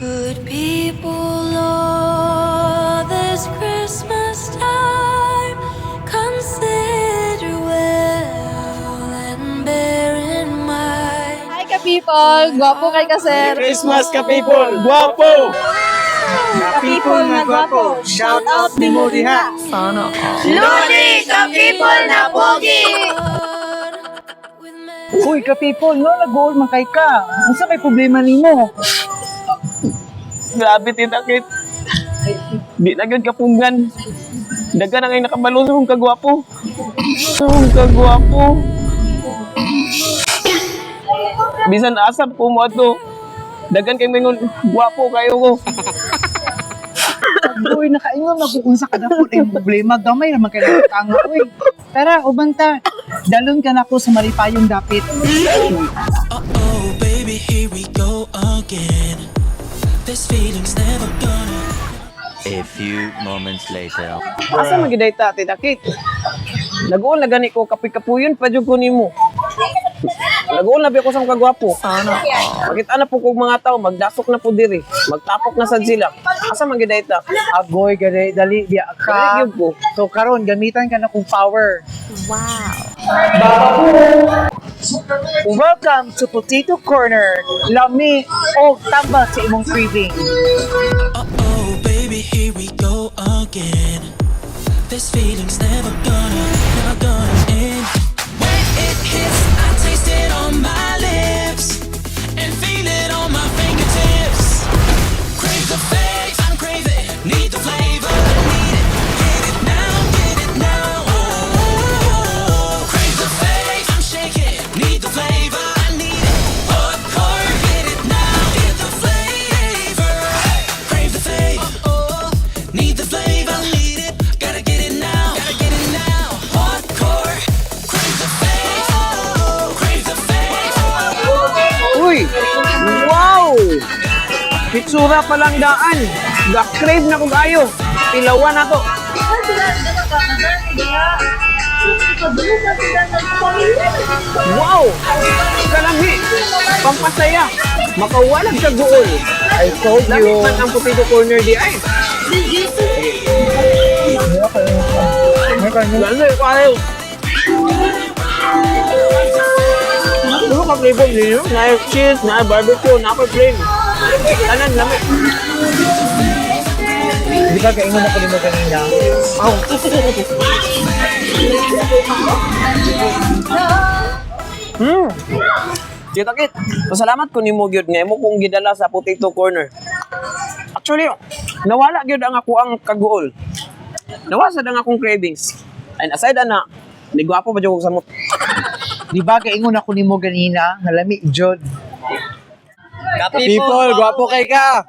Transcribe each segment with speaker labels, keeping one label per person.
Speaker 1: Good people, all this Christmas time, consider well and bear in mind.
Speaker 2: Hi ka people! Gwapo kay ka, sir.
Speaker 3: Christmas ka people! Guwapo!
Speaker 4: People nga gwapo, shout out nimo diha.
Speaker 2: Lodi ka people na pogi!
Speaker 1: With
Speaker 4: Uy, ka people, no nag-goal man kay ka. Unsa may problema nimo?
Speaker 3: Grabe, Tita Kit. Di na gyud kapunggan. Daga na ngay nakabalo sa akong kagwapo. Sa akong kagwapo. Bisan asap ko mo ato. Dagan kay mingon, gwapo kayo ko.
Speaker 4: Uy, nakaingon ako unsa ka dako ang problema. Gamay ra man kay tanga uy. Tara, uban ta. Dalon ka nako sa malipayong dapit.
Speaker 5: Oh, baby, here we go again. This feeling's never gonna.
Speaker 6: A few moments later.
Speaker 3: Asa magiday ta, Tita Kit? Naguol na gani ko, kapoy-kapuyon pa jud ko nimo. Naguol na bi ako sa akong kagwapo. Sana. Makita na po kog mga tao, magdasok na po diri. Magtapok na sad sila. Asa magiday ta?
Speaker 4: Agoy gani dali biya
Speaker 3: Dali
Speaker 4: ka.
Speaker 3: gyud ko.
Speaker 4: So karon gamitan ka na kong power.
Speaker 2: Wow!
Speaker 4: Welcome to Potato Corner. Lami og tambal sa imong craving.
Speaker 5: Oh, baby, here we go again. This feeling's never gonna end. When it hits, I taste it on my lips and feel it on my fingertips. Crave the fave, I'm craving. Need the flavor, need it. Get it now, get it now. Oh, crave the fave, I'm shaking. Need the flavor, I need it. Hardcore, get it now, get the flavor. Crave the fave, oh, need the flavor, need it. Gotta get it now, gotta get it now. Hardcore, crave the fave, crave the fave.
Speaker 3: Uy! Wow! Pitsura pa lang daan. Ga-crave na kog ayo. Pilawan na to. Wow! Kalami! Pampasaya! Makawalag sa guol.
Speaker 4: I told
Speaker 3: Lami
Speaker 4: you.
Speaker 3: man ang Potato Corner di ay. Lami kayo. Ano ka flavor ninyo? Na cheese, na barbecue, na plain. Tanan lami.
Speaker 4: Di ba kaingon ako nimo kanina?
Speaker 3: Tita Kit, pasalamat ko nimo gyud nga imo kong gidala sa Potato Corner. Actually, nawala gyud ang ako ang kaguol. Nawala sad ang akong cravings. And aside ana, nigwapo pa jud ko sa samot.
Speaker 4: Di ba kaingon ako nimo ganina nga lami jud.
Speaker 7: People, gwapo kay ka!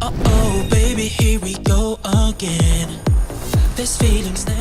Speaker 5: Oh, baby, here we go again. This feeling's never.